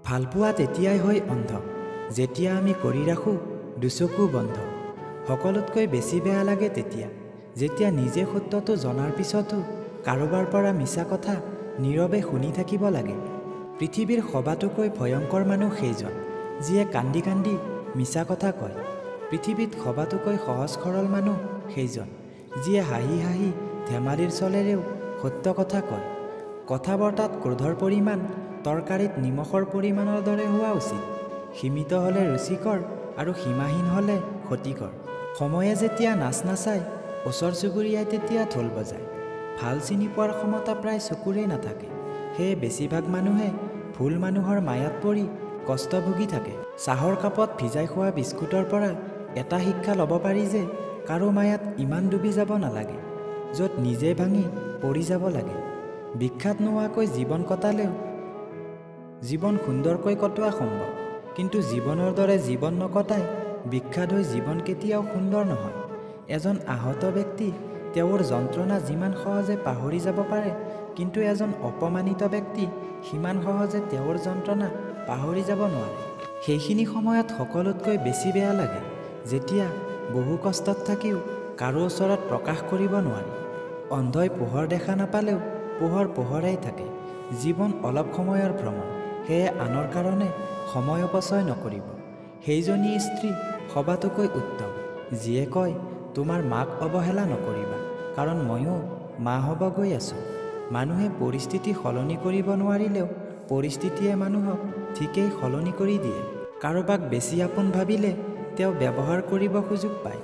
ভালপোৱা তেতিয়াই হয় অন্ধ, যেতিয়া আমি কৰি ৰাখোঁ দুচকু বন্ধ। সকলোতকৈ বেছি বেয়া লাগে তেতিয়া, যেতিয়া নিজে সত্যটো জনাৰ পিছতো কাৰোবাৰ পৰা মিছা কথা নীৰৱে শুনি থাকিব লাগে। পৃথিৱীৰ সবাতোকৈ ভয়ংকৰ মানুহ সেইজন, যিয়ে কান্দি কান্দি মিছা কথা কয়। পৃথিৱীত সবাতোকৈ সহজ সৰল মানুহ সেইজন, যিয়ে হাঁহি হাঁহি ধেমালিৰ চলেৰেও সত্য কথা কয়। কথা বৰ্তাত ক্ৰোধৰ পৰিমাণ তৰকাৰীত নিমখৰ পৰিমাণৰ দৰে হোৱা উচিত। সীমিত হ'লে ৰুচিকৰ আৰু সীমাহীন হ'লে ক্ষতিকৰ। সময়ে যেতিয়া নাচ নাচায়, ওচৰ চুবুৰীয়াই তেতিয়া ঢোল বজায়। ভাল চিনি পোৱাৰ ক্ষমতা প্ৰায় চকুৰেই নাথাকে, সেয়ে বেছিভাগ মানুহে ভুল মানুহৰ মায়াত পৰি কষ্ট ভুগি থাকে। চাহৰ কাপত ভিজাই খোৱা বিস্কুটৰ পৰা এটা শিক্ষা ল'ব পাৰি যে কাৰো মায়াত ইমান ডুবি যাব নালাগে, য'ত নিজে ভাঙি পৰি যাব লাগে। বিখ্যাত নোহোৱাকৈ জীৱন কটালেও জীৱন সুন্দৰকৈ কটোৱা সম্ভৱ, কিন্তু জীৱনৰ দৰে জীৱন নকটাই বিখ্যাত হৈ জীৱন কেতিয়াও সুন্দৰ নহয়। এজন আহত ব্যক্তি তেওঁৰ যন্ত্ৰণা যিমান সহজে পাহৰি যাব পাৰে, কিন্তু এজন অপমানিত ব্যক্তি সিমান সহজে তেওঁৰ যন্ত্ৰণা পাহৰি যাব নোৱাৰে। সেইখিনি সময়ত সকলোতকৈ বেছি বেয়া লাগে, যেতিয়া বহু কষ্টত থাকিও কাৰো ওচৰত প্ৰকাশ কৰিব নোৱাৰি। অন্ধই পোহৰ দেখা নাপালেও পোহৰ পোহৰেই থাকে। জীৱন অলপ সময়ৰ ভ্ৰমণ, সেয়ে আনৰ কাৰণে সময় অপচয় নকৰিব। সেইজনী স্ত্ৰী সবাতোকৈ উত্তম, যিয়ে কয়, তোমাৰ মাক অৱহেলা নকৰিবা, কাৰণ ময়ো মা হ'ব গৈ আছোঁ। মানুহে পৰিস্থিতি সলনি কৰিব নোৱাৰিলেও পৰিস্থিতিয়ে মানুহক ঠিকেই সলনি কৰি দিয়ে। কাৰোবাক বেছি আপোন ভাবিলে তেওঁ ব্যৱহাৰ কৰিব সুযোগ পায়।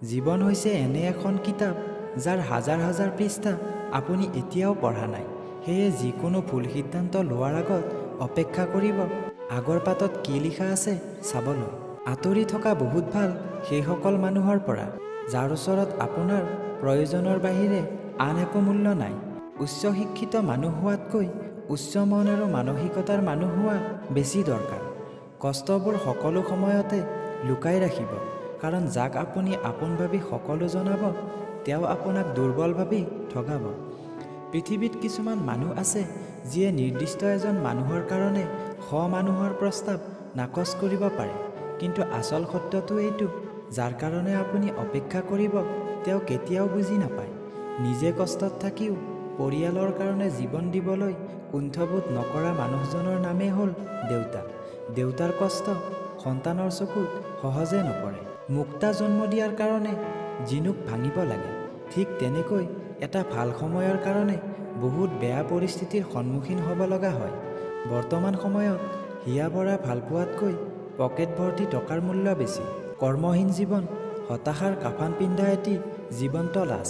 জীৱন হৈছে এনে এখন কিতাপ, যাৰ হাজাৰ হাজাৰ পৃষ্ঠা আপুনি এতিয়াও পঢ়া নাই। সেয়ে যিকোনো ভুল সিদ্ধান্ত লোৱাৰ আগত অপেক্ষা কৰিব আগৰ পাতত কি লিখা আছে চাবলৈ। আঁতৰি থকা বহুত ভাল সেইসকল মানুহৰ পৰা, যাৰ ওচৰত আপোনাৰ প্ৰয়োজনৰ বাহিৰে আন একো মূল্য নাই। উচ্চ শিক্ষিত মানুহ হোৱাতকৈ উচ্চ মন আৰু মানসিকতাৰ মানুহ হোৱা বেছি দৰকাৰ। কষ্টবোৰ সকলো সময়তে লুকাই ৰাখিব, কাৰণ যাক আপুনি আপোন ভাবি সকলো জনাব, তেওঁ আপোনাক দুৰ্বল ভাবি ঠগাব। পৃথিৱীত কিছুমান মানুহ আছে, যিয়ে নিৰ্দিষ্ট এজন মানুহৰ কাৰণে শ মানুহৰ প্ৰস্তাৱ নাকচ কৰিব পাৰে, কিন্তু আচল সত্যটো এইটো, যাৰ কাৰণে আপুনি অপেক্ষা কৰিব তেওঁ কেতিয়াও বুজি নাপায়। নিজে কষ্টত থাকিও পৰিয়ালৰ কাৰণে জীৱন দিবলৈ কুণ্ঠাবোধ নকৰা মানুহজনৰ নামেই হ'ল দেউতা। দেউতাৰ কষ্ট সন্তানৰ চকুত সহজে নপৰে। মুক্তা জন্ম দিয়াৰ কাৰণে ঝিনুক ভাঙিব লাগে, ঠিক তেনেকৈ এটা ভাল সময়ৰ কাৰণে বহুত বেয়া পৰিস্থিতিৰ সন্মুখীন হ'ব লগা হয়। বৰ্তমান সময়ত হিয়া ভৰা ভালপোৱাতকৈ পকেট ভৰ্তি টকাৰ মূল্য বেছি। কৰ্মহীন জীৱন হতাশাৰ কাফান পিন্ধা এটি জীৱন্ত লাজ।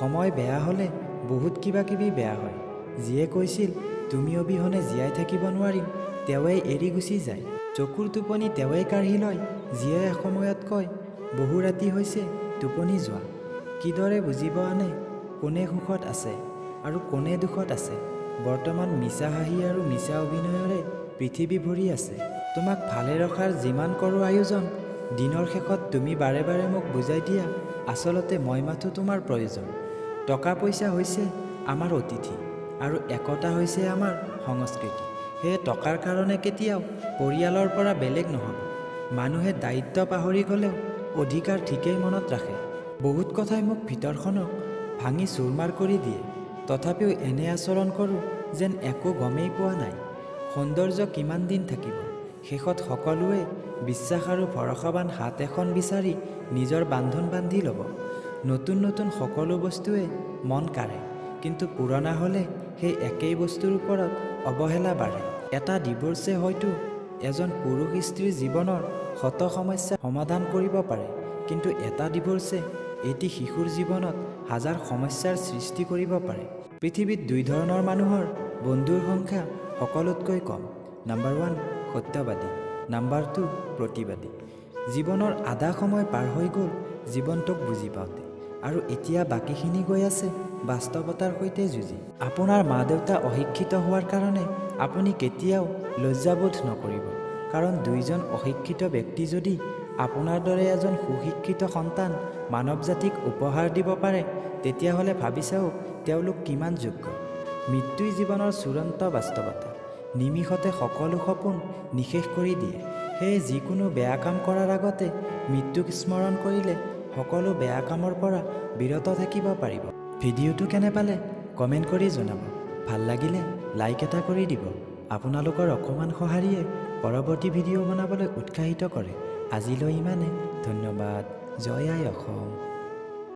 সময় বেয়া হ'লে বহুত কিবা কিবি বেয়া হয়। যিয়ে কৈছিল তুমি অবিহনে জীয়াই থাকিব নোৱাৰিম, তেওঁৱেই এৰি গুচি যায়। চকুৰ টোপনি তেওঁৱেই কাঢ়ি লয়, যিয়ে এসময়ত কয়, বহু ৰাতি হৈছে, টোপনি যোৱা। কিদৰে বুজিব আনে কোনে সুখত আছে আৰু কোনে দুখত আছে? বৰ্তমান মিছা হাঁহি আৰু মিছা অভিনয়ৰে পৃথিৱী ভৰি আছে। তোমাক ভালে ৰখাৰ যিমান কৰোঁ আয়োজন, দিনৰ শেষত তুমি বাৰে বাৰে মোক বুজাই দিয়া, আচলতে মই মাথোঁ তোমাৰ প্ৰয়োজন। টকা পইচা হৈছে আমাৰ অতিথি আৰু একতা হৈছে আমাৰ সংস্কৃতি। সেয়ে টকাৰ কাৰণে কেতিয়াও পৰিয়ালৰ পৰা বেলেগ নহ'ব। মানুহে দায়িত্ব পাহৰি গ'লেও অধিকাৰ ঠিকেই মনত ৰাখে। বহুত কথাই মোক ভিতৰখনক ভাঙি চুৰমাৰ কৰি দিয়ে, তথাপিও এনে আচৰণ কৰোঁ যেন একো গমেই পোৱা নাই। সৌন্দৰ্য কিমান দিন থাকিব? শেষত সকলোৱে বিশ্বাস আৰু ভৰসাৱান হাত এখন বিচাৰি নিজৰ বান্ধোন বান্ধি ল'ব। নতুন নতুন সকলো বস্তুৱে মন কাঢ়ে, কিন্তু পুৰণা হ'লে সেই একেই বস্তুৰ ওপৰত অৱহেলা বাঢ়ে। এটা ডিভোৰ্চে হয়তো এজন পুৰুষ স্ত্ৰীৰ জীৱনৰ শত সমস্যা সমাধান কৰিব পাৰে, কিন্তু এটা ডিভোৰ্চে এটি শিশুৰ জীৱনত হাজাৰ সমস্যাৰ সৃষ্টি কৰিব পাৰে। পৃথিৱীত দুই ধৰণৰ মানুহৰ বন্ধুৰ সংখ্যা সকলোতকৈ কম। নাম্বাৰ 1 সত্যবাদী, নাম্বাৰ 2 প্ৰতিবাদী। জীৱনৰ আধা সময় পাৰ হৈ গ'ল জীৱনটোক বুজি পাওঁতে, আৰু এতিয়া বাকীখিনি গৈ আছে বাস্তৱতাৰ সৈতে যুঁজি। আপোনাৰ মা দেউতা অশিক্ষিত হোৱাৰ কাৰণে আপুনি কেতিয়াও লজ্জাবোধ নকৰিব, কাৰণ দুইজন অশিক্ষিত ব্যক্তি যদি আপোনাৰ দৰে এজন সুশিক্ষিত সন্তান মানৱ জাতিক উপহাৰ দিব পাৰে, তেতিয়াহ'লে ভাবি চাওক তেওঁলোক কিমান যোগ্য। মৃত্যুই জীৱনৰ চূড়ান্ত বাস্তৱতা। নিমিষতে সকলো সপোন নিঃশেষ কৰি দিয়ে। সেয়ে যিকোনো বেয়া কাম কৰাৰ আগতে মৃত্যুক স্মৰণ কৰিলে সকলো বেয়া কামৰ পৰা বিৰত থাকিব পাৰিব। ভিডিঅ'টো কেনে পালে কমেণ্ট কৰি জনাব। ভাল লাগিলে লাইক এটা কৰি দিব। আপোনালোকৰ অকণমান সঁহাৰিয়ে পৰৱৰ্তী ভিডিঅ' বনাবলৈ উৎসাহিত কৰে। আজিলৈ ইমানে, ধন্যবাদ। জয় আই অসম।